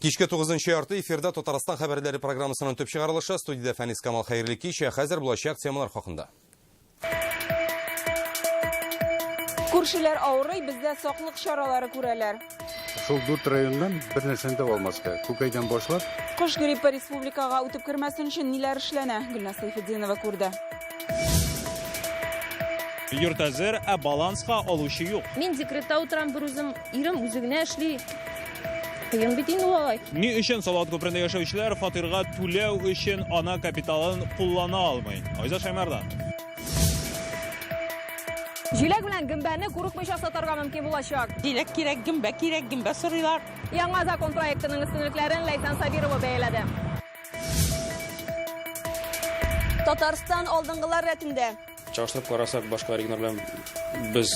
Кичке 9:30 эфирда Татарстан хәбәрләре программасының төп чыгарылышы. Студиядә Фәнис Камал, хәерле кич. Ә хәзер булачак темалар хакында. Күршеләр авырый, бездә саклык чаралары күрәләр. Шул дүрт районнан бер нәрсәне дә алмаска. Күкәйдән башлап. Кош гриппы республикага үтеп кермәсен өчен ниләр эшләнә? Гөлназ Сәйфетдинова күрде. Йорт әзер, ә баланска алучы юк. Мин декретта утырам бер үзем, ирем үзе генә эшли. Кыен бит инде ул алай. Ни өчен Салават күперендә яшәүчеләр фатирга түләү өчен ана капиталын куллана алмый? Айзат Шаймардан. Җиләк белән гөмбәне курыкмыйча сатарга мөмкин булачак. Җиләк кирәк, гөмбә кирәк, гөмбә сорыйлар. Яңа закон проектының өстенлекләрен Ләйсән Сабирова бәяләде. Татарстан алдынгылар рәтендә. Чагыштырып карасак, башка регионнар белән без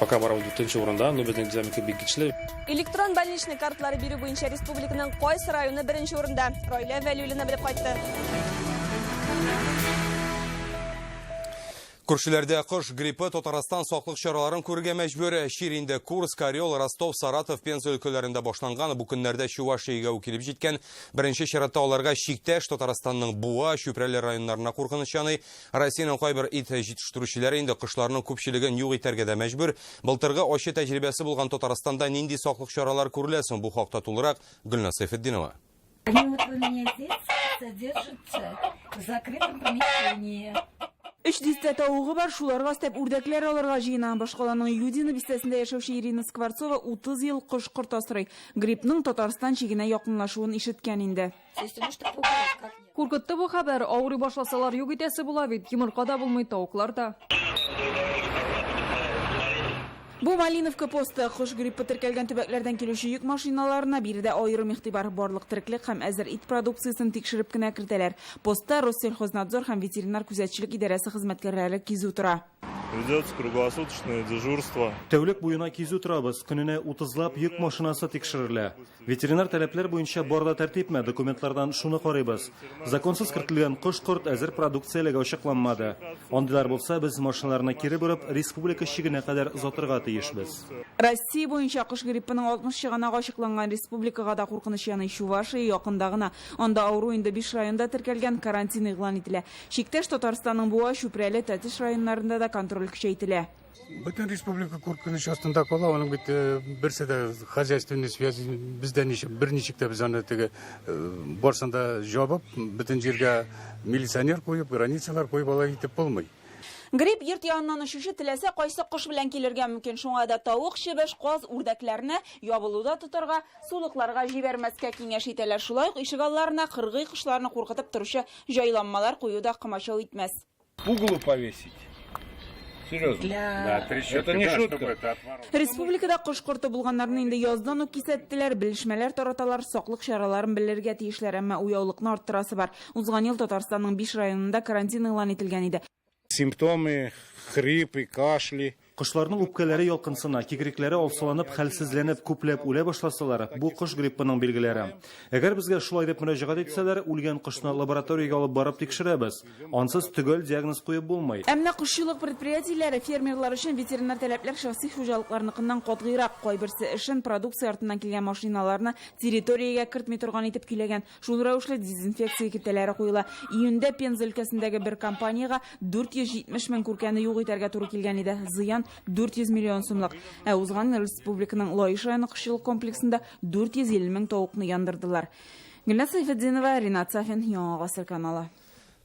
пока барабыз дүртенче урында, но безнең динамика бик көчле. Электрон больничный карталары бирү буенча республиканың кайсы районы беренче урында? Раилә Вәлиуллина белеп кайтты. Күршеләрдә кош гриппы, Татарстан саклык чараларын күрергә мәҗбүр. Чир инде Курск, Орел, Ростов, Саратов, Пенза өлкәләрендә башланган. Бу көннәрдә Чувашиягә үк килеп җиткән. Беренче чиратта аларга чиктәш Татарстанның Буа, Чүпрәле районнарына куркыныч яный. Россиянең кайбер ит җитештерүчеләре инде кошларның күпчелеген юк итәргә дә мәҗбүр. Былтыргы ачы тәҗрибәсе булган Татарстанда нинди саклык чаралар күрелә соң? Бу хакта тулырак Гөлназ Сәйфетдинова. Они вот у меня здесь содержатся в закрытом помещении. Өч дистә тавыгы бар, шуларга өстәп үрдәкләр алырга җыена. Башкаланың Юдино бистәсендә яшәүче Ирина Скворцова 30 ел кош-корт асрый. Гриппның Татарстан чигенә якынлашуын ишеткән инде. Куркытты бу хәбәр. Авырый башласалар, юк итәсе була бит. Йомырка да булмый, тавыклар да. Бу Малиновка посты. Кош гриппы теркәлгән төбәкләрдән килүче йөк машиналарына биредә аерым игътибар. Барлык тереклек һәм әзер ит продукциясен тикшереп кенә кертәләр. Постта Россельхознадзор һәм ветеринар күзәтчелек идарәсе хезмәткәрләре кизү тора. Ведется круглосуточное дежурство. Тәүлек буена кизү торабыз. Көненә утызлап йөк машинасы тикшерелә. Ветеринар таләпләр буенча бар да тәртипме? Документлардан шуны карыйбыз. Законсыз кертелгән кош-корт әзер продукция әлегә ачыкланмады. Андыйлар булса, без машиналарны кире борып, республика чигенә кадәр озатырга тиешбез. Россия буенча кош гриппының 60 чыганагы ачыкланган. Республикага да куркыныч яный. Чувашия якында гына. Анда авыру инде биш районда теркәлгән, карантин игълан ителә. Чиктәш Татарстанның Буа, Чүпрәле, Тәтеш районнарында да контроль көчәйтелә. Бөтен республика куркыныч астында кала, аның бит э, берсе дә хозяйственный связь бездә ничек, берничек тә без аны теге э, барсын да җабып, бөтен җиргә милиционер куеп, границалар куеп алай итеп булмый. Грипп йорт яныннан очучы теләсә кайсы кош белән килергә мөмкин. Шуңа да тавык, чебеш, каз, үрдәкләрне ябылуда тотарга, сулыкларга җибәрмәскә киңәш итәләр. Шулай ук ишегалларына кыргый кошларны куркытып торучы җайланмалар кую да комачау итмәс. Пугалу повесить. Серьезно. Для... Да, Это не шутка. Республикада кош корты булганнарны инде яздан ук кисәттеләр, белешмәләр тараталар, саклык чараларын белергә тиешләр, әмма уяулыкны арттырасы бар. Узган ел Татарстанның биш районында карантин игълан ителгән иде. Симптомы, хрипы, кашли. Кошларның үпкәләре ялкынсына, кикрикләре алсуланып, хәлсезләнеп, күпләп үлә башласалар, бу кош гриппының билгеләре. Әгәр безгә шулай дип мөрәҗәгать итсәләр, үлгән кошны лабораториягә алып барып тикшерәбез. Ансыз төгәл диагноз куеп булмый. Ә менә кошчылык предприятиеләре, фермерлар өчен ветеринар таләпләр шәхси хуҗалыкларныкыннан катгыйрак. Кайберсе эшен продукция артыннан килгән машиналарны территориягә кертми торган итеп көйләгән. Шул рәвешле дезинфекция киртәләре куела. Июньдә Пенза өлкәсендәге бер компаниягә 470 мең күркәне юк итәргә туры килгән иде. Зыян 400 миллион сумлык. Ә узган ел республиканың Лаеш районы кошчылык комплексында 450 мең тавыкны яндырдылар. Гөлназ Сәйфетдинова, Ринат Сафин, Яңа Гасыр каналы.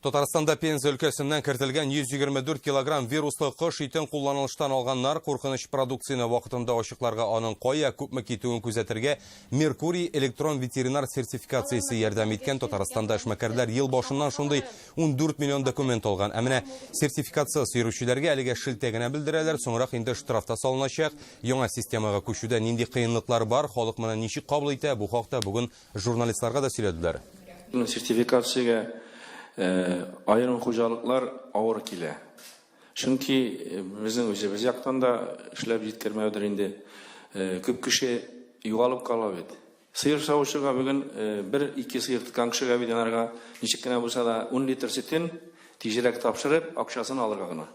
Татарстанда Пенза өлкәсеннән кертелгән 124 килограмм вируслы кош итен кулланылыштан алганнар. Куркыныч продукцияне вакытында ачыкларга, аның кая, күпме китүен күзәтергә Меркурий электрон ветеринар сертификациясе ярдәм иткән. Татарстанда эшмәкәрләр ел башыннан шундый 14 миллион документ алган. Ә менә сертификатсыз йөрүчеләргә әлегә шелтә генә белдерәләр, соңрак инде штраф та салыначак. Яңа системага күчүдә нинди кыенлыклар бар, халык моны ничек кабул итә, бу хакта бүген журналистларга да сөйләделәр. Сертификациягә аерым хуҗалыклар авыр килә. Чөнки безнең үзебез яктан да эшләп җиткермәүдер инде. Күп кеше югалып кала бит. Сыер савучыга бүген бер-ике сыер тоткан кешегә бит анарга ничек кенә булса да 10 литр сөтен тизрәк тапшырып, акчасын алырга гына.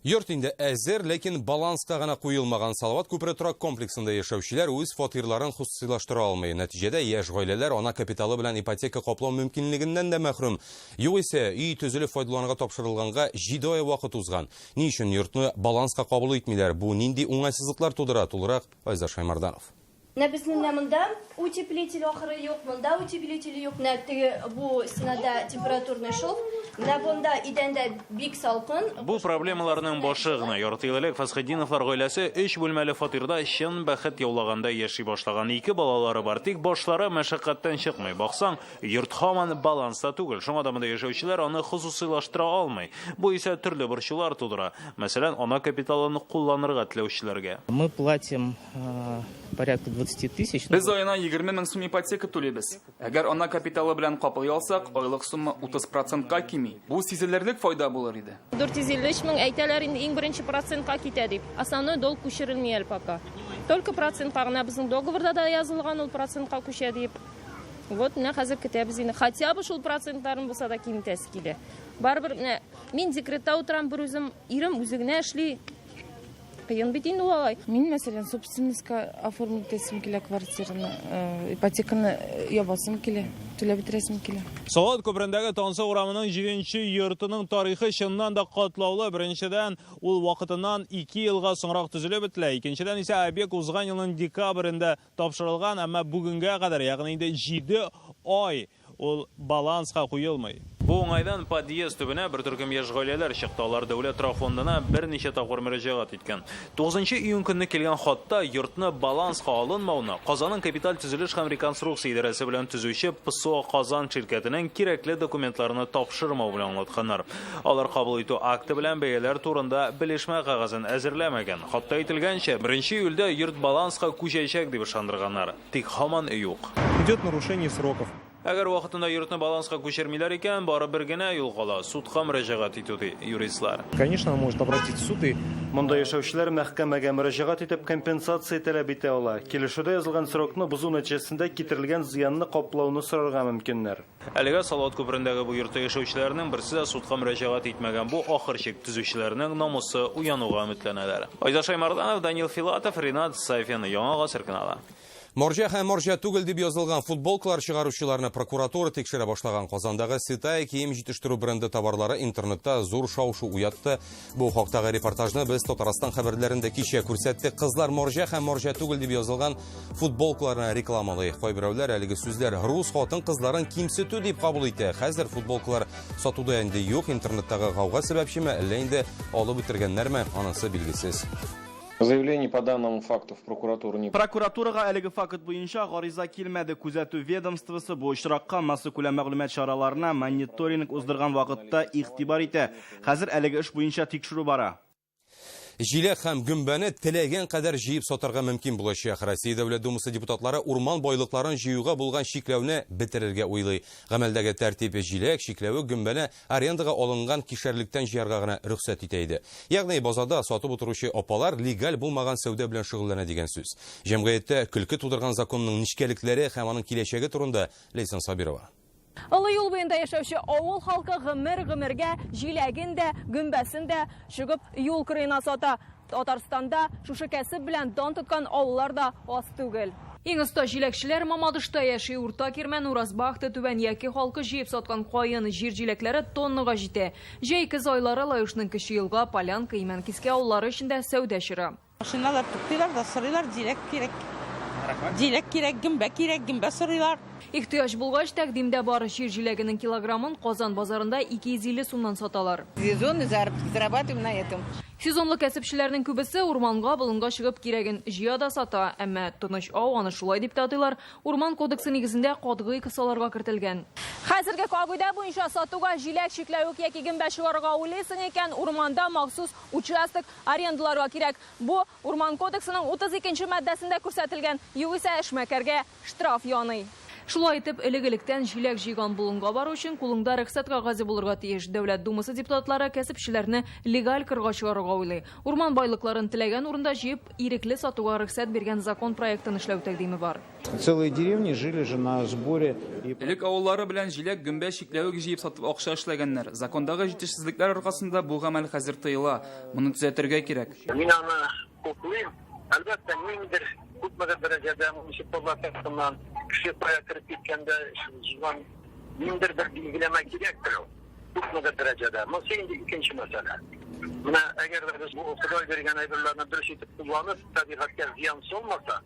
Йорт инде әзер, ләкин баланска гына куелмаган. Салават күпере торак комплексында яшәүчеләр үз фатирларын хосусыйлаштыра алмый. Нәтиҗәдә яшь гаиләләр ана капиталы белән ипотека каплау мөмкинлегеннән дә мәхрүм. Югыйсә, өй төзелеп файдалануга тапшырылганга 7 ай вакыт узган. Ни өчен йортны баланска кабул итмиләр? Бу нинди уңайсызлыклар тудыра? Тулырак Айзат Шаймарданов. Менә безнең менә монда утеплитель ахыры юк, монда утеплитель юк, менә теге бу стенада температурный шов, менә бунда идәндә бик салкын. Бу проблемаларның башы гына. Ярты ел элек Фәсхетдиновлар гаиләсе өч бүлмәле фатирда чын бәхет яулагандай яши башлаган. Ике балалары бар, тик башлары мәшәкатьтән чыкмый. Баксаң, йорт һаман баланста түгел. Шуңа да монда яшәүчеләр аны хосусыйлаштыра алмый. Бу исә төрле борчулар тудыра. Мәсәлән, ана капиталын кулланырга теләүчеләргә. Мы платим порядка 20 тысяч. Без аена 20 мең сум ипотека түлибез. Әгәр ана капиталы белән каплый алсак, айлык сумма 30 процентка кими. Бу сизелерлек файда булыр иде. 453 мең әйтәләр инде, иң беренче процентка китә дип. Основной долг күчерелми әле пока. Только процентка гына, безнең договорда да язылган, ул процентка күчә дип. Вот менә хәзер көтәбез инде. Хотя бы шул процентларын булса да киметәсе килә. Барыбер менә мин декретта утырам бер үзем, ирем үзе генә эшли. Кыен бит инде ул алай. Мин, мәсәлән, собственностька оформить итәсем килә квартираны, ипотеканы ябасым килә, түләп бетерәсем килә. Салават күперендәге Тансык урамының 7нче йортының тарихы чыннан да катлаулы. Беренчедән, ул вакытыннан 2 елга соңрак төзелеп бетелә. Икенчедән исә объект узган елның декабрендә тапшырылган, әмма бүгенгә кадәр, ягъни инде 7 ай ул баланска куелмый. Бу уңайдан подъезд төбенә бер төркем яшь гаиләләр чыкты. Алар дәүләт торак фондына берничә тапкыр мөрәҗәгать иткән. 9 июнь көнне килгән хатта йортны баланска алынмауны Казанның капиталь төзелеш һәм реконструкция идарәсе белән төзүче ПСО Казан ширкәтенең кирәкле документларны тапшырмау белән аңлатканнар. Алар кабул итү акты белән бәяләр турында белешмә кәгазен әзерләмәгән. Хатта әйтелгәнчә, 1 июльдә йорт баланска күчәчәк дип ышандырганнар. Тик һаман юк. Идет нарушение сроков. Әгәр вакытында йортны баланска күчермиләр икән, бары бер генә юл кала: судка мөрәҗәгать итү, ди юристлар. Конечно, он может обратиться в суд и Монда яшәүчеләр мәхкәмәгә мөрәҗәгать итеп компенсация таләп итә ала. Килешүдә язылган срокны бозу нәтиҗәсендә китерелгән зыянны каплауны сорарга мөмкиннәр. Әлегә Салават күперендәге бу йортта яшәүчеләрнең берсе дә судка мөрәҗәгать итмәгән. Бу ахыр чик төзүчеләрнең намусы уянуга өметләнәләр. Айдар Шаймарданов, Данил Филатов, Ринат Сафин, Яңа Гасыр каналы. Морҗа һәм морҗа түгел дип язылган футболкалар чыгаручыларны прокуратура тикшерә башлаган. Казандагы Святая кием җитештерү бренды товарлары интернетта зур шау-шу уятты. Бу хактагы репортажны без Татарстан хәбәрләрендә кичә күрсәттек. Кызлар морҗа һәм морҗа түгел дип язылган футболкаларны рекламалый. Кайберәүләр әлеге сүзләр рус хатын-кызларын кимсетү дип кабул итә. Хәзер футболкалар сатуда инде юк. Интернеттагы гауга сәбәпчеме, әллә инде алып бетергәннәрме, анысы билгесез. Заявлений по данному факту в прокуратуру не Прокуратурага әлеге факт буенча гариза килмәде. Күзәтү ведомствосы бу очракка массакүләм мәгълүмат чараларына мониторинг уздырган вакытта игътибар итә. Хәзер әлеге эш буенча тикшерү бара. Җиләк һәм гөмбәне теләгән кадәр җыеп сатарга мөмкин булачак. Россия Дәүләт Думасы депутатлары урман байлыкларын җыюга булган чикләүне бетерергә уйлый. Гамәлдәге тәртип җиләк, чикләвек, гөмбәне арендага алынган кишәрлектән җыярга гына рөхсәт итә иде. Ягъни базарда сатып утыручы апалар легаль булмаган сәүдә белән шөгыльләнә дигән сүз. Җәмгыятьтә көлке тудырган законның нечкәлекләре һәм аның киләчәге турында Ләйсән Сабирова. Олы юл буенда яшәүче авыл халкы гомер-гомергә җиләген дә, гөмбәсен дә чыгып юл кырыена сата. Татарстанда шушы кәсеп белән дан тоткан авыллар да аз түгел. Иң оста җиләкчеләр Мамадышта яши. Урта Кирмән, Уразбахты, Түбән Яки халкы җыеп саткан каен җир җиләкләре тоннага җитә. Җәй көз айлары Лаешның Кече Елга, Полянка, Имәнкискә авыллары эчендә сәүдә чоры. Машиналар туктыйлар да сорыйлар, җиләк кирәк. Җиләк кирәк, гөмбә кирәк, гөмбә сорыйлар. Ихтыяҗ булгач, тәкъдим дә бар. Җир җиләгенең килограммын Казан базарында 250 сумнан саталар. Сезонный заработок, зарабатываем на этом. Сезонлы кәсепчеләрнең күбесе урманга, болынга чыгып кирәген җыя да сата. Әмма тыныч ау, аны шулай дип тә атыйлар, урман кодексы нигезендә катгый кысаларга кертелгән. Хәзерге кагыйдә буенча сатуга җиләк, чикләвек яки гөмбә чыгарырга уйлыйсың икән, урманда махсус участок арендаларга кирәк. Бу урман кодексының 32 маддәсендә күрсәтелгән. Югыйсә эшмәкәргә штраф яный. Шулай итеп, элек-электән җиләк җыйган болынга бару өчен кулыңда рөхсәт кәгазе булырга тиеш. Дәүләт Думасы депутатлары кәсепчеләрне легаль кырга чыгарырга уйлый. Урман байлыкларын теләгән урында җыеп, ирекле сатуга рөхсәт биргән закон проектын эшләү тәкъдиме бар. Целые деревни жили же на сборе. Элек авыллары белән җиләк, гөмбә, чикләвек җыеп сатып акча эшләгәннәр. Закондагы җитешсезлекләр аркасында бу гамәл хәзер тыела. Моны төзәтергә кирәк. Мин аны хуплыйм. Әлбәттә, ниндидер күпмедер дәрәҗәдә муниципаллар тарафыннан кеше кая кереп киткәндә җыйган ниндидер бер билгеләмә кирәктер ул. Күпмедер дәрәҗәдә. Монысы инде икенче мәсьәлә. Менә әгәр дә без бу Ходай биргән әйберләрне дөрес итеп кулланып, табигатькә зыян салмаса,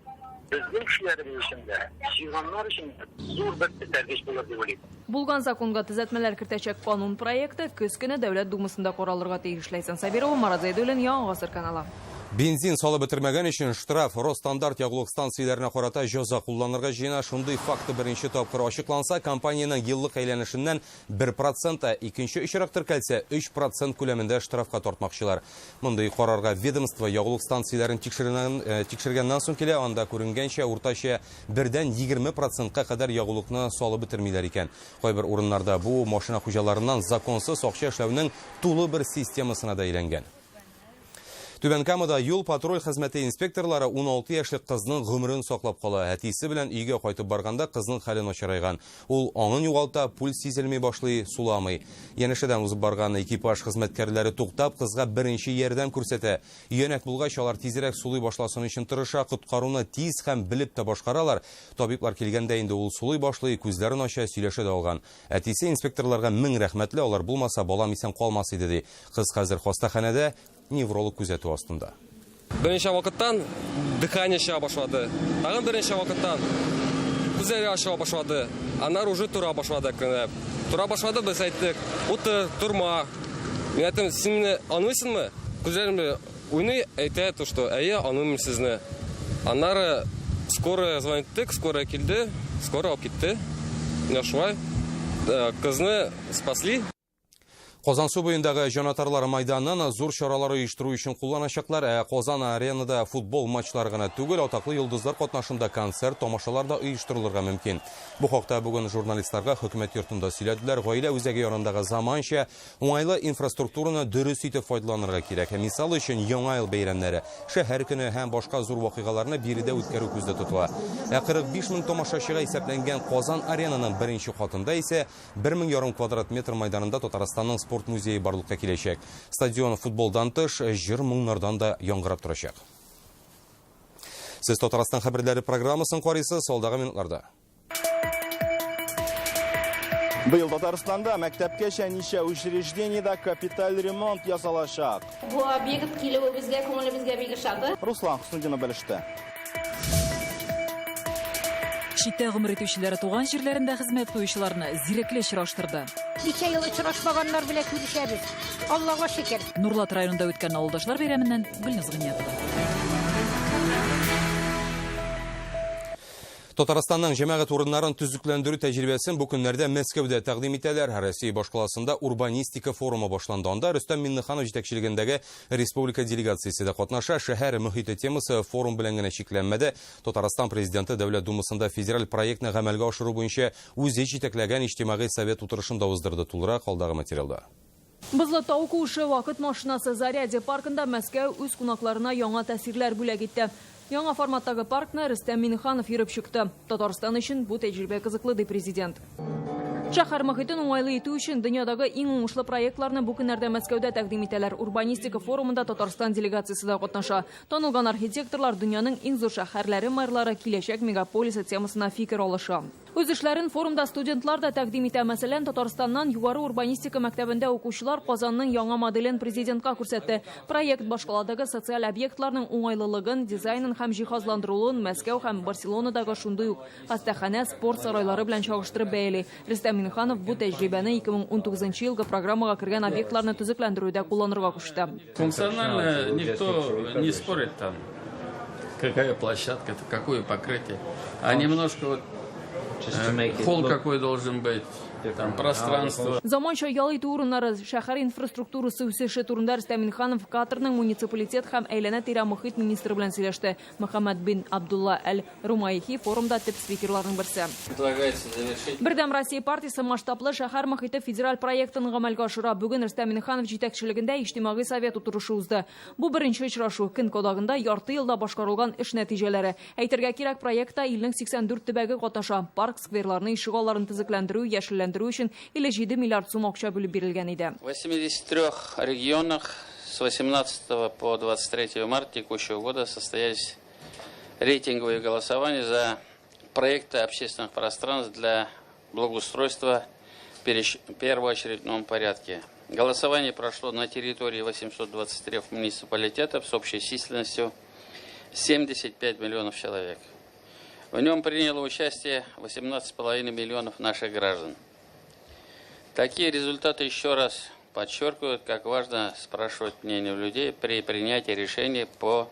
безнең кешеләребез өчен дә, җыйганнар өчен дә зур бер этәргеч булыр дип уйлыйм. Булган законга төзәтмәләр кертәчәк канун проекты көз көне Дәүләт Думасында каралырга тиеш. Ләйсән Сабирова, Марат Зәйдуллин, Яңа Гасыр каналы. Бензин салып бетермәгән өчен штраф Росстандарт ягулык станцияләренә карата җәза кулланырга җыена. Шундый факты беренче тапкыр ачыкланса, компаниянең еллык әйләнешеннән 1%, ә икенче очрак теркәлсә, 3% күләмендә штрафка тартмакчылар. Мондый карарга ведомство ягулык станцияләрен тикшергәннән соң килә, анда күренгәнчә, уртача бердән 20%-ка кадәр ягулыкны салып бетермиләр икән. Кайбер урыннарда бу машина хуҗаларыннан законсыз акча эшләүнең тулы бер системасына да әйләнгән. Түбән Камада юл патруль хезмәте инспекторлары 16 яшьлек кызның гомерен саклап кала. Әтисе белән өйгә кайтып барганда кызның хәле начарайган. Ул аңын югалта, пульс сизелми башлый, суламый. Янәшәдән узып барган экипаж хезмәткәрләре туктап, кызга беренче ярдәм күрсәтә. Өянәк булгач, алар тизрәк сулый башласын өчен тырыша, коткаруны тиз һәм белеп тә башкаралар. Табиблар килгәндә инде ул сулый башлый, күзләрен ача, сөйләшә дә алган. Әтисе инспекторларга мең рәхмәтле, алар булмаса, балам исән калмас иде, ди. Кыз хәзер хастаханәдә, невролог күзәтү астында. Берничә вакыттан дыхание чыга башлады. Тагын берничә вакыттан күзләре ачыла башлады. Аннары уже тора башлады әкренләп. Тора башлады, без әйттек, утыр, торма. Мин әйттем, син мине аңлыйсыңмы? Күзләрем уйный, әйтә, то, что әйе, аңлыйм сезне. Аннары скорая звонить иттек, скорая килде, скорая алып китте. Менә шулай кызны спасли. Казансу буендагы җанатарлар майданын зур чаралар оештыру өчен кулланачаклар. Ә Казан аренада футбол матчлары гына түгел, атаклы йолдызлар катнашында концерт, тамашалар да оештырылырга мөмкин. Бу хакта бүген журналистларга хөкүмәт йортында сөйләделәр. Гаилә үзәге янындагы заманча уңайлы инфраструктураны дөрес итеп файдаланырга кирәк. Мисал өчен, Яңа ел бәйрәмнәре, шәһәр көне һәм башка зур вакыйгаларны биредә үткәрү күздә тотыла. Ә 45 мең тамашачыга исәпләнгән Казан аренаның беренче катында исә бер мең ярым квадрат метр майданында Татарстанның спорт музее барлыкка киләчәк. Стадион футболдан тыш җыр-моңнардан да яңгырап торачак. Сез Татарстан хәбәрләре программасын карыйсыз, алдагы минутларда. Быел Татарстанда мәктәпкәчә ничә учреждениедә капиталь ремонт ясалачак. Бу объект килүе безгә, күңелебезгә бик ошады. Руслан Хөснетдинов белеште. Читтә гомер итүчеләр туган җирләрендә хезмәт куючыларны зирекле очраштырды. Ничә ел очрашмаганнар белән күрешәбез. Аллага шөкер. Нурлат районында үткән авылдашлар бәйрәменнән Гөлназ Гыйниятова. Татарстанның җәмәгать урыннарын төзекләндерү тәҗрибәсен бу көннәрдә Мәскәүдә тәкъдим итәләр. Россия башкаласында урбанистика форумы башланды. Анда Рөстәм Миңнеханов җитәкчелегендәге республика делегациясе дә катнаша. Шәһәр мөхите темасы форум белән генә чикләнмәде. Татарстан президенты Дәүләт Думасында федераль проектны гамәлгә ашыру буенча үзе җитәкләгән иҗтимагый совет утырышын да уздырды. Тулырак алдагы материалда. Бозлы тау куышы, вакыт машинасы Зарядье паркында Мәскәү үз кунакларына яңа тәэсирләр бүләк итте. Яңа форматтагы паркны Рөстәм Миңнеханов йөреп чыкты. Татарстан өчен бу тәҗрибә кызыклы, ди президент. Шәһәр мөхитен уңайлы итү өчен дөньядагы иң уңышлы проектларны бу көннәрдә Мәскәүдә тәкъдим итәләр. Урбанистика форумында Татарстан делегациясе дә катнаша. Танылган архитекторлар дөньяның иң зур шәһәрләре мэрлары киләчәк мегаполисы темасына фикер алыша. Үз эшләрен форумда студентлар да тәкъдим итә. Мәсәлән, Татарстаннан югары урбанистика мәктәбендә укучылар Казанның яңа моделен президентка күрсәтте. Проект башкаладагы социаль объектларның уңайлылыгын, дизайнын һәм җиһазландырылуын Мәскәү һәм Барселонадагы шундый ук хастаханә, спорт сарайлары белән чагыштырып бәяли. Рөстәм Миңнеханов бу тәҗрибәне ике мең унтугызынчы елгы программага кергән объектларны төзекләндерүдә кулланырга кушты. Функционально никто не спорит там, какая площадка, какое покрытие. А немножко холл какой должен быть, там пространство. Заманча ял итү урыннары, шәһәр инфраструктурасы үсеше турында Рөстәм Миңнеханов Катарның муниципалитет һәм әйләнә-тирә мохит министры белән сөйләште. Мөхәммәд бин Абдулла Әл-Румаихи форумда төп спикерларның берсе. Предлагается завершить. Бердәм Россия партиясе масштаблы шәһәр мохите федераль проектын гамәлгә ашыра. Бүген Рөстәм Миңнеханов җитәкчелегендә Иҗтимагый совет утырышы узды. Бу беренче очрашу. Көн кадагында ярты елда башкарылган эш нәтиҗәләре. Әйтергә кирәк, проектта илнең 84 төбәге катнаша. Парк, скверларны, ишегалларын төзекләндерү, яшелләндерү өчен 57 миллиард сум акча бүлеп бирелгән иде. В 83 регионах с 18 по 23 марта текущего года состоялись рейтинговые голосования за проекты общественных пространств для благоустройства в первоочередном порядке. Голосование прошло на территории 823 муниципалитетов с общей численностью 75 миллионов человек. В нем приняло участие 18,5 миллионов наших граждан. Такие результаты еще раз подчеркивают, как важно спрашивать мнение людей при принятии решений по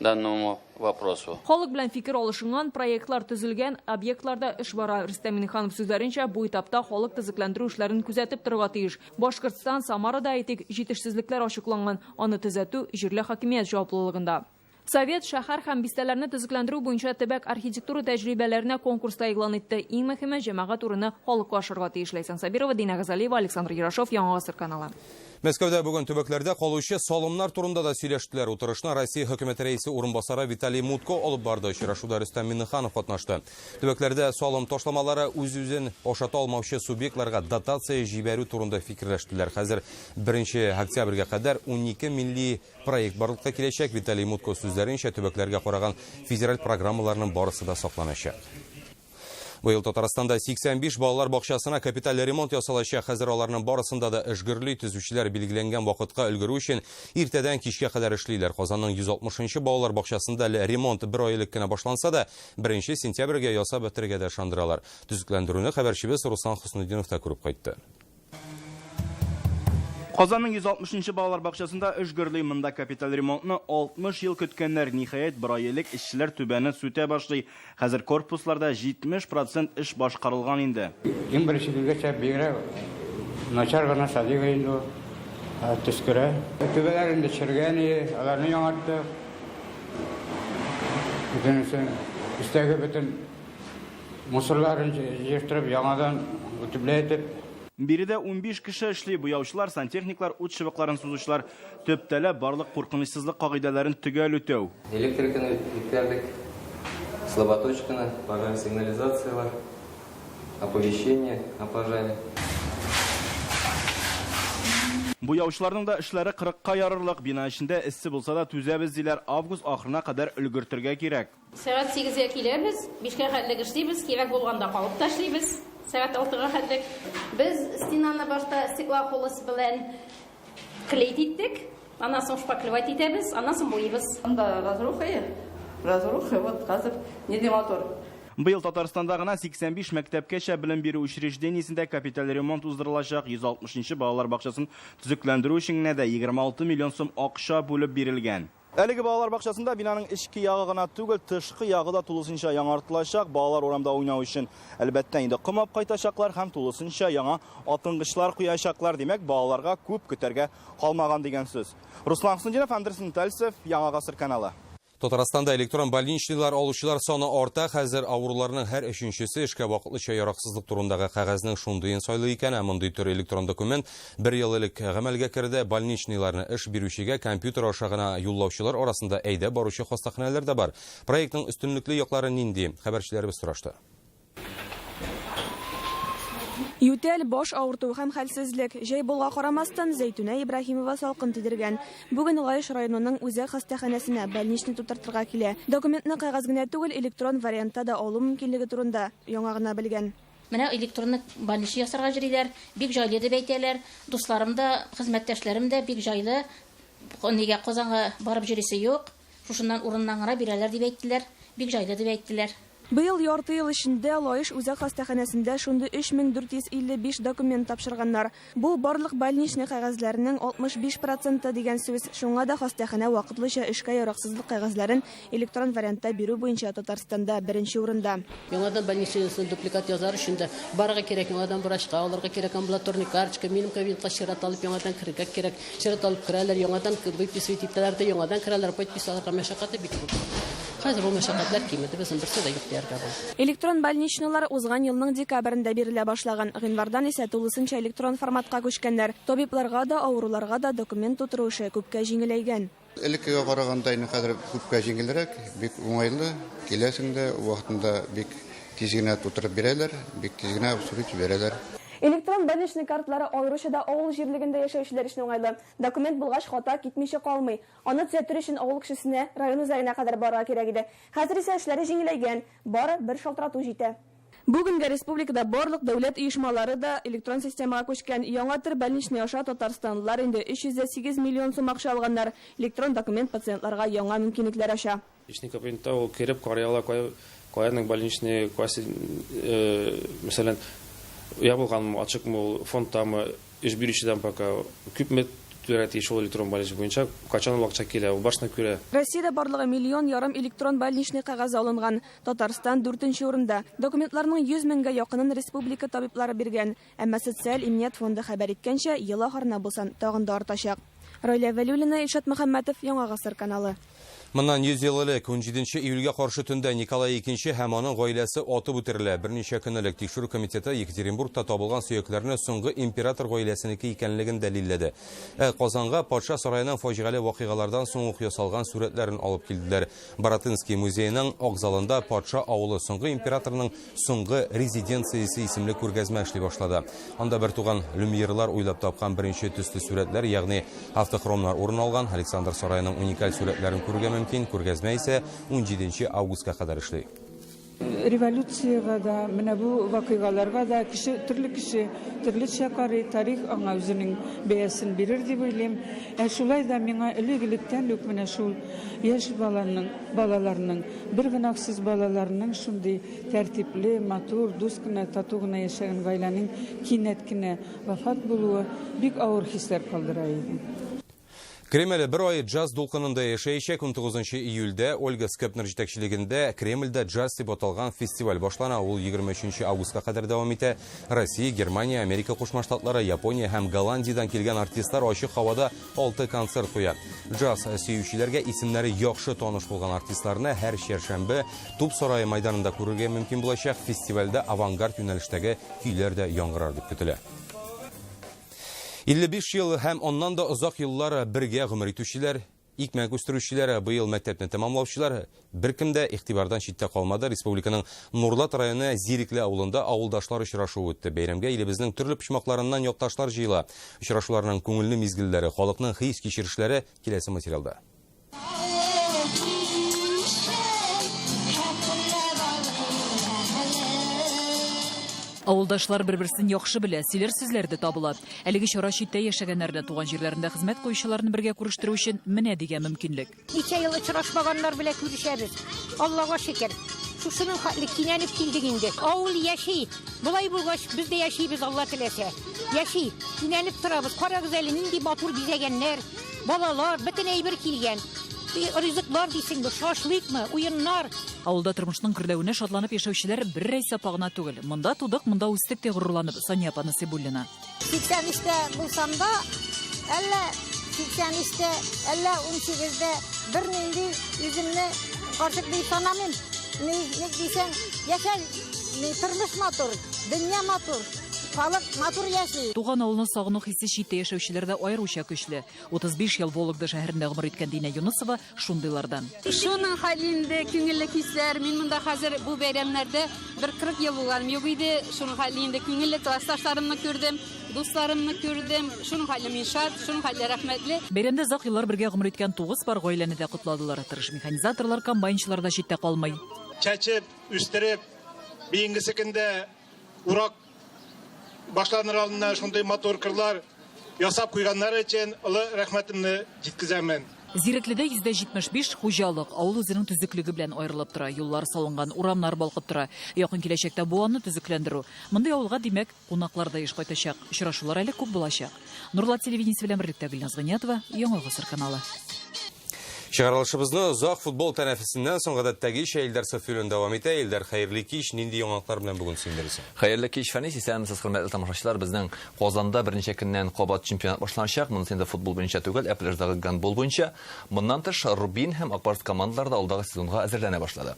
данному вопросу. Халык белән фикер алышынган, проектлар төзелгән, объектларда эш бара. Рөстәм Миңнеханов сүзләренчә, бу этапта халык төзекләндерү эшләрен күзәтеп торырга тиеш. Башкортстан, Самарада, әйтик, җитешсезлекләр ачыкланган. Аны төзәтү җирле хакимият җаваплылыгында. Совет шәһәр һәм бистәләрне төзекләндерү буенча төбәк архитектура тәҗрибәләренә конкурс та игълан итте. Иң мөһиме, җәмәгать урыны халыкка ашарга тиеш. Ләйсән Сабирова, Динә Газалиева, Александр Ерашов, Яңа Гасыр каналы. Мәскәүдә бүген төбәкләрдә калучы салымнар турында да сөйләштеләр. Утырышны Россия хөкүмәте рәисе урынбасары Виталий Мутко алып барды. Очрашуда Рөстәм Миңнеханов катнашты. Төбәкләрдә салым ташламалары үз-үзен ашата алмаучы субъектларга дотация җибәрү турында фикерләштеләр. Хәзер 1 октябрьгә кадәр 12 милли проект барлыкка киләчәк. Виталий Мутко сүзләренчә, төбәкләргә караган федераль программаларның барысы да сакланачак. Быел Татарстанда 85 балалар бакчасына капиталь ремонт ясалачак. Хәзер аларның барысында да эш гөрли. Төзүчеләр билгеләнгән вакытка өлгерү өчен иртәдән кичкә кадәр эшлиләр. Казанның 160 балалар бакчасында әле ремонт бер ай элек кенә башланса да, 1 сентябрьгә ясап бетерергә дә ышандыралар. Төзекләндерүне хәбәрчебез Руслан Хөснетдинов та күреп кайтты. Казанның 160 балалар бакчасында эш гөрли. Монда капиталь ремонтны 60 ел көткәннәр. Ниһаять, бер ай элек эшчеләр түбәне сүтә башлый. Хәзер корпусларда 70% эш башкарылган инде. Иң беренче килгәч, бигрәк начар гына садик инде ул, төскерә. Түбәләр инде чергән, аларны яңарттык. Бөтенесе өстәге бөтен мусорларын җыештырып, яңадан үтүпләтеп. Биредә 15 кеше эшли. Буяучылар, сантехниклар, ут чыбыкларын сузучылар. Төп таләп барлык куркынычсызлык кагыйдәләрен төгәл үтәү. Электриканы үткәрдек, слаботочканы, пожар сигнализациялар, оповещение о пожаре. Буяучыларның да эшләре 40-ка ярырлык. Бина эчендә эссе булса да түзәбез диләр. Август ахырына кадәр өлгертергә кирәк. Сәгать 8-гә киләбез, 5-кә хәтлек эшлибез, кирәк булганда калып та эшлибез. Сәгать 6-га хәтлек. Без стенаны башта стеклохолос белән клеить иттек, аннан соң шпаклевать итәбез, аннан соң буйыбыз. Анда разруха, разруха, вот хәзер нинди матур. Быел Татарстанда гына 85 мәктәпкәчә белем бирү учреждениесендә капиталь ремонт уздырылачак. 160 балалар бакчасын төзекләндерү өчен генә дә 26 миллион сум акча бүлеп бирелгән. Әлеге балалар бакчасында бинаның эчке ягы гына түгел, тышкы ягы да тулысынча яңартылачак. Балалар урамда уйнау өчен әлбәттә инде ком алып кайтачаклар һәм тулысынча яңа атынгычлар куячаклар. Димәк, балаларга күп көтәргә калмаган дигән сүз. Руслан Хөснетдинов, Андерсон Тальцев, Яңа Гасыр каналы. Татарстанда электрон больничныйлар алучылар саны арта. Хәзер авыруларның һәр өченчесе эшкә вакытлыча яраксызлык турындагы кәгазьнең шундыен сайлый икән. Ә мондый төр электрон документ бер ел элек гамәлгә керде. Больничныйларны эш бирүчегә компьютер аша гына юллаучылар арасында әйдә баручы хастаханәләр дә бар. Проектның өстенлекле яклары нинди? Хәбәрчеләребез сорашты. Ютәл, баш авырту һәм хәлсезлек. Җәй булга карамастан, Зәйтүнә Ибраһимова салкын тидергән. Бүген Лаеш районының үзәк хастаханәсенә больничный тутыртырга килә. Документны кәгазь генә түгел, электрон вариантта да алу мөмкинлеге турында яңа гына белгән. Менә электронны больничный ясарга йөриләр, бик җайлы дип әйтәләр. Дусларым да, хезмәттәшләрем дә бик җайлы. Нигә Казанга барып йөрисе юк. Шушыннан урыннан гына бирәләр дип әйттеләр. Бик җайлы дип әйттеләр. Быел ярты ел эчендә Лаеш үзәк хастаханәсендә шундый 3455 документ тапшырганнар. Бу, барлык больничный кәгазьләрнең 65 проценты дигән сүз. Шуңа да хастаханә вакытлыча эшкә яраксызлык кәгазьләрен электрон вариантта бирү буенча Татарстанда беренче урында. Яңадан больничныйсын дупликат язар өчен дә барырга кирәк, яңадан врачка алырга кирәк, амбулаторный карточка, минем кабинетка чират алып яңадан керергә кирәк. Чират алып керәләр, яңадан выписывать итәләр дә, яңадан керәләр, подпись алырга мәшәкате бик күп. Хәзер ул мәшәкатьләр кимеде, безнең берсе дә юк дияргә була. Электрон больничныйлар узган елның декабрендә бирелә башлаган. Гыйнвардан исә тулысынча электрон форматка күчкәннәр. Табибларга да, авыруларга да документ тутыру эше күпкә җиңеләйгән. Элеккегә караганда инде хәзер күпкә җиңелрәк, бик уңайлы. Киләсең дә, вакытында бик тиз генә тутырып бирәләр, бик тиз генә обслужить җибәрәләр. Электрон больничный карталары аеруча да авыл җирлегендә яшәүчеләр өчен уңайлы. Документ булгач, хата китмичә калмый. Аны төзәтер өчен авыл кешесенә район үзәгенә кадәр барырга кирәк иде. Хәзер исә эшләре җиңеләйгән, бары бер шалтырату җитә. Бүгенгә республикада барлык дәүләт оешмалары да электрон системага күчкән. Яңа төр больничный аша татарстанлылар инде 308 миллион сум акча алганнар. Электрон документ пациентларга яңа мөмкинлекләр ача. Личный кабинетта ул кереп карый ала, кая каяның больничный, кайсы, мәсәлән, ябылганмы, ачыкмы ул, фондтамы, эш бирүчедән пока күпме түләргә тиеш ул электрон больничный буенча, кайчан ул акча килә, ул барысын да күрә. Россиядә барлыгы миллион ярым электрон больничный кәгазе алынган. Татарстан, дүртенче урында. Документларның 100 меңгә якынын республика табиблары биргән. Әмма Социаль иминият фонды хәбәр иткәнчә, ел ахырына бу сан тагын да артачак. Райлә Вәлиуллина, Илшат Мөхәммәтов, Яңа Гасыр каналы. Моннан 100 ел элек, 17 июльгә каршы төндә Николай II һәм аның гаиләсе атып үтерелә. Берничә көн элек Тикшерү комитеты Екатеринбургта табылган сөякләрне соңгы император гаиләсенеке икәнлеген дәлилләде. Ә Казанга патша сараеның фаҗигале вакыйгалардан соң ук ясалган сурәтләрен алып килделәр. Баратынский музееның ак залында Патша авылы соңгы императорның соңгы резиденциясе исемле күргәзмә эшли башлады. Анда бертуган Люмьерлар уйлап тапкан беренче төсле сурәтләр, ягъни автохромнар урын алган. Александр сараеның уникаль сурәтләрен күрергә мөмкин. Күргәзмә исә 17 августка кадәр эшли. Революциягә дә, менә бу вакыйгаларга да кеше, төрле кеше төрлечә карый, тарих аңа үзенең бәясен бирер дип уйлыйм. Ә шулай да миңа элек-электән үк менә шул яшь баланың, балаларның, бер гөнаһсыз балаларның шундый тәртипле, матур, дус кына, тату гына яшәгән гаиләнең кинәт кенә вафат булуы бик авыр хисләр калдыра иде. Кремль бер ай джаз дулкынында яшәячәк. 19 июльдә Ольга Скепнер җитәкчелегендә Кремльдә джаз дип аталган фестиваль башлана. Ул 23 августка кадәр дәвам итә. Россия, Германия, Америка Кушма Штатлары, Япония һәм Голландиядән килгән артистлар ачык һавада 6 концерт куя. Джаз сөючеләргә исемнәре яхшы таныш булган артистларны һәр чәршәмбе Туп сарае майданында күрергә мөмкин булачак. Фестивальдә авангард юнәлештәге көйләр дә яңгырар дип көтелә. 55 ел һәм аннан да озак еллар бергә гомер итүчеләр, икмәк үстерүчеләр, быел мәктәпне тәмамлаучылар беркем дә игътибардан читтә калмады. Республиканың Нурлат районы Зирекле авылында авылдашлар очрашуы үтте. Бәйрәмгә илебезнең төрле почмакларыннан якташлар җыела. Очрашуларның күңелле мизгелләре, халыкның хис-кичерешләре киләсе материалда. Авылдашлар бер-берсен яхшы белә, сөйләр сүзләр дә табыла. Әлеге чара читтә яшәгәннәрне, туган җирләрендә хезмәт куючыларны бергә күрештерү өчен менә дигән мөмкинлек. Ничә ел очрашмаганнар белән күрешәбез. Аллага шөкер. Шушының хәтле кинәнеп килдек инде. Авыл яши. Болай булгач, без дә яшибез, Алла теләсә. Яши. Кинәнеп торабыз. Карагыз әле, нинди матур бизәгәннәр. Балалар, бөтен әйбер килгән. Ризыклар дисеңме, шашлыкмы, уеннар. Авылда тормышның гөрләвенә шатланып яшәүчеләр бер Рәйсә апа гына түгел. Монда тудык, монда үстек, ди горурланып Сания апа Насыйбуллина. 83 тә булсам да, әллә 83 тә, әллә 18 дә бернинди үземне карчык дип санамыйм. Ни, ник дисәң, яшәү, ни, тормыш матур, дөнья матур. Халык матур яши. Туган авылны сагыну хисе читтә яшәүчеләрдә аеруча көчле. 35 ел Вологда шәһәрендә гомер иткән Динә Юнысова шундыйлардан. Шуның хәл инде күңелле хисләр. Мин монда хәзер бу бәйрәмнәрдә бер 40 ел булганым юк иде. Шуның хәл инде күңелле классташларымны күрдем, дусларымны күрдем. Шуның хәле мин шат, шуның хәле рәхмәтле. Бәйрәмдә озак еллар бергә гомер иткән тугыз пар гаиләне дә котладылар. Тырыш механизаторлар, комбайнчылар да читтә калмый. Чәчеп, үстереп, биенгесе көндә Урак башланыр алдыннан шундый матур кырлар ясап куйганнары өчен олы рәхмәтемне җиткезәмен. Зирекледә 75% хуҗалык. Авыл үзенең төзеклеге белән аерылып тора. Юллар салынган, урамнар балкып тора. Якын киләчәктә буаны төзекләндерү. Мондый авылга, димәк, кунаклар да еш кайтачак. Очрашулар әле күп булачак. Нурлат телевидениесе белән берлектә Гөлназ Гыйниятова, Яңа Гасыр каналы. Чыгарылышыбызны озак футбол тәнәфесеннән соң гадәттәгечә Илдар Сафиуллин дәвам итә. Илдар, хәерле кич. Нинди яңалыклар белән бүген сөендерәсең? Хәерле кич, Фәнис. Исәнмесез, хөрмәтле тамашачылар. Безнең Казанда берничә көннән кабат чемпионат башланачак. Монысы инде футбол буенча түгел, ә пляждагы гандбол буенча. Моннан тыш, Рубин һәм Ак Барс командалары да алдагы сезонга әзерләнә башлады.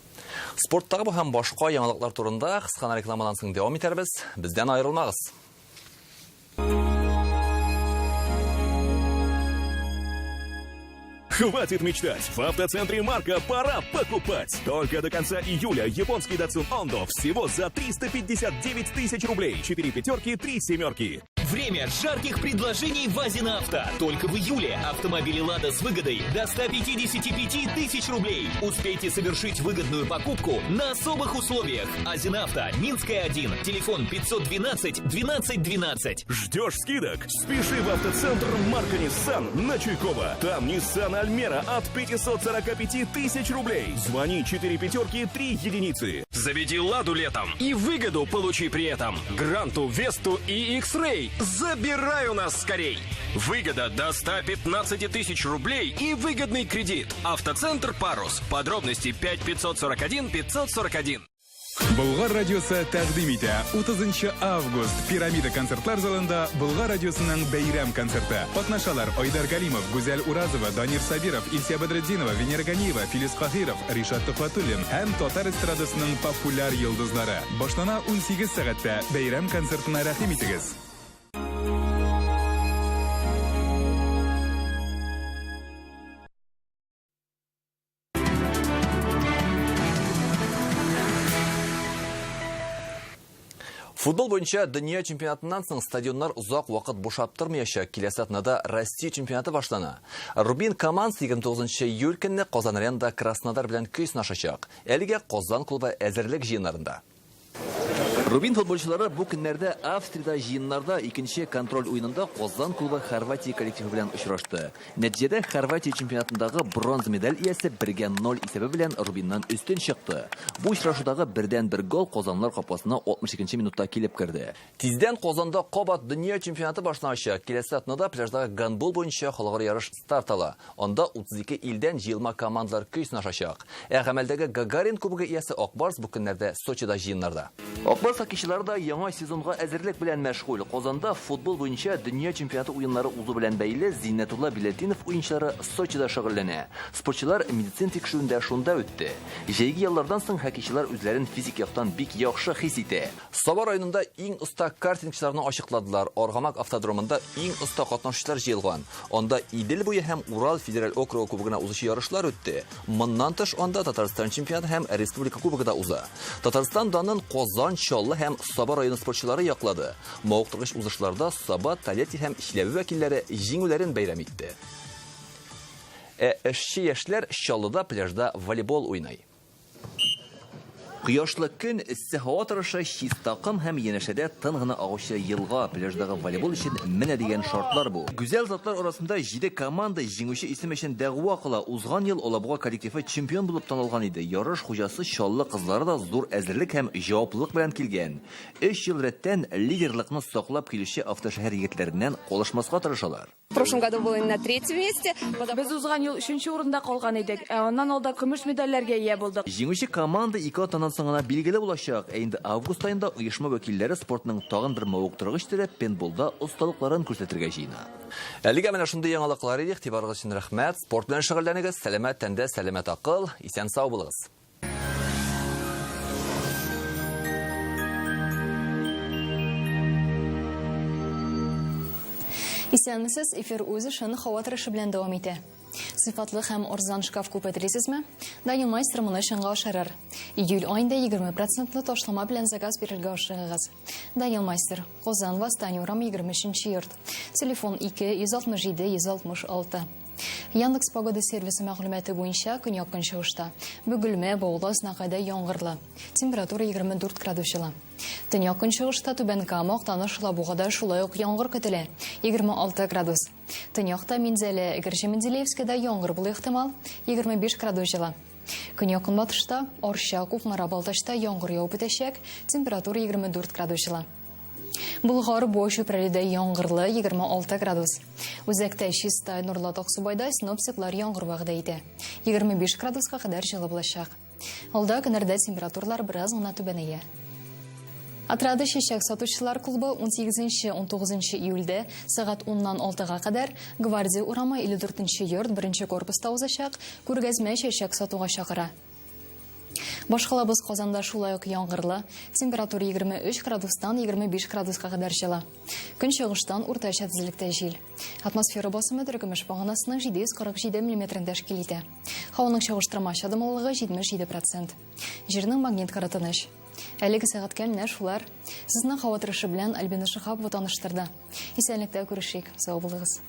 Спорттагы бу һәм башка яңалыклар турында кыска гына рекламадан соң дәвам итәрбез. Бездән аерылмагыз. Хватит мечтать! В автоцентре Марка пора покупать! Только до конца июля японский Datsun Ondo всего за 359 тысяч рублей. 4 пятерки, 3 семерки. Время жарких предложений в Азина Авто. Только в июле автомобили «Лада» с выгодой до 155 тысяч рублей. Успейте совершить выгодную покупку на особых условиях. Азина Авто, Минская 1, телефон 512 12 12. Ждешь скидок? Спеши в автоцентр Марка Ниссан на Чуйкова. Там Ниссан Альмера от 545 тысяч рублей. Звони 4 пятерки 3 единицы. Заведи «Ладу» летом и выгоду получи при этом. Гранту, Весту и X-Ray. Забирай у нас скорей! Выгода до 115 тысяч рублей и выгодный кредит. Автоцентр «Парус». Подробности 5 541 541. Болгар радиосы тәкъдим итә. 30 август Пирамида концертлар залында Болгар радиосының бәйрәм концерты. Катнашалар Айдар Галимов, Гүзәл Уразова, Данир Сабиров, Илсия Бәдретдинова, Венера Ганиева, Филис Каһиров, Ришат Төхвәтуллин һәм татар эстрадасының популяр йолдызлары. Башлана 18 сәгатьтә. Бәйрәм концертына рәхим итегез. Футбол буенча дөнья чемпионатыннан соң стадионнар озак вакыт бушап тормаячак. Киләсе атнада Россия чемпионаты башлана. Рубин командасы 29 июль көнне Казан Аренада Краснодар белән көй сынашачак. Әлегә Казан клубы әзерлек җыеннарында. Рубин футболчылары бу көннәрдә Австриядә җыеннарда икенче контроль уенында Казан клубы Хорватия коллективы белән очрашты. Нәтиҗәдә Хорватия чемпионатындагы бронза медаль иясе 1-гә 0 исәбе белән Рубиннан өстен чыкты. Бу очрашудагы бердәнбер гол казанлылар капкасына 62 нче минутта килеп керде. Тиздән Казанда кабат дөнья чемпионаты башланачак. Киләсе атнада пляждагы гандбол буенча халыкара ярыш старт ала. Анда 32 илдән җыелма командалар көй сынашачак. Ә гамәлдәге Гагарин кубогы иясе Ак Барс бу көннәрдә Сочида җыеннарда. Ак Барс хоккейчылары да яңа сезонга әзерлек белән мәшгуль. Казанда футбол буенча дөнья чемпионаты уеннары узу белән бәйле Зиннәтулла Биләлтдинов уенчылары Сочида шөгыльләнә. Спортчылар медицина тикшерүен дә шунда үтте. Җәйге яллардан соң хоккейчылар үзләрен физик яктан бик яхшы хис итә. Саба районында иң оста картингчыларны ачыкладылар. Аргамак автодромында иң оста катнашучылар җыелган. Анда Идел буе һәм Урал федераль округы кубогына узучы ярышлар үтте. Моннан тыш, анда Татарстан чемпионаты һәм республика кубогы да уза. Татарстан данын Казан, Чаллы һәм Саба районы спортчылары яклады. Мавыктыргыч узышларда Саба, Тольятти һәм Чиләбе вәкилләре җиңүләрен бәйрәм итте. Ә эшче яшьләр Чаллыда пляжда волейбол уйный. Кояшлы көн, эссе һава торышы, чиста ком һәм янәшәдә тын гына агучы елга, пляждагы волейбол өчен менә дигән шартлар бу. Гүзәл затлар арасында җиде команда җиңүче исем өчен дәгъва кыла. Узган ел Алабуга коллективы чемпион булып танылган иде. Ярыш хуҗасы Чаллы кызлары да зур әзерлек һәм җаваплылык белән килгән. Өч ел рәттән лидерлыкны саклап килүче автошәһәр егетләреннән калышмаска тырышалар. В прошлом году были на третьем месте. Без узган ел өченче урында калган идек, ә аннан алда көмеш медальләргә ия булдык. Җиңүче команда ике атнадан соң гына билгеле булачак. Ә инде август аенда оешма вәкилләре спортның тагын бер мавыктыргыч төре, пейнтболда осталыкларын күрсәтергә җыена. Әлегә менә шундый яңалыклар иде. Игътибарыгыз өчен рәхмәт. Спорт белән шөгыльләнегез. Сәламәт тәндә сәламәт акыл. Исән-сау булыгыз. Исәнмесез, эфир үз эшен һава торышы белән дәвам итә. Сыйфатлы һәм арзан шкаф күпе телисезме? Данил Майстер моны чынга ашырыр. Июль аенда 20 процентлы ташлама белән заказ бирергә ашыгыгыз. Данил Майстер, Казан, Восстание урамы 23 йорт. Телефон 2 167 166. Яндекс Погода сервисы мәгълүматы буенча, көньяк-көнчыгышта, Бөгелмә, Баулы, Азнакайда яңгырлы. Температура 24 градус җылы. Төньяк-көнчыгышта Түбән Кама, Актаныш, Алабугада шулай ук яңгыр көтелә, 26 градус. Төньякта Минзәлә, Әгерҗе, Менделеевскида яңгыр булу ихтимал, 25 градус җылы. Көньяк-көнбатышта, Арча, Кукмара, Балтачта яңгыр явып үтәчәк, температура 24 градус җылы. Болгар, Буа, Чүпрәледә яңгырлы, 26 градус. Үзәктә Чистай, Нурлат, Аксубайда синоптиклар яңгыр вәгъдә итә. 25 градуска кадәр җылы булачак. Алда көннәрдә температуралар бераз гына түбәнәя. Отрады чәчәк сатучылар клубы 18-19 июльдә сәгать 10-нан 6-га кадәр Гвардия урамы 54 нче йорт беренче корпуста узачак күргәзмә чәчәк сатуга чакыра. Башкалабыз Казанда шулай ук яңгырлы, температура 23 градустан 25 градуска кадәр җылы. Көнчыгыштан уртача тизлектә җил. Атмосфера басымы теркемеш баганасының 747 миллиметрын тәшкил итә. Һаваның чагыштырмача дымлылыгы 77 процент. Җирнең магнит кыры тыныч. Әлеге сәгатькә менә шулар. Сезне һава торышы белән Альбина Шиһапова таныштырды. Исәнлектә күрешик. Сау булыгыз.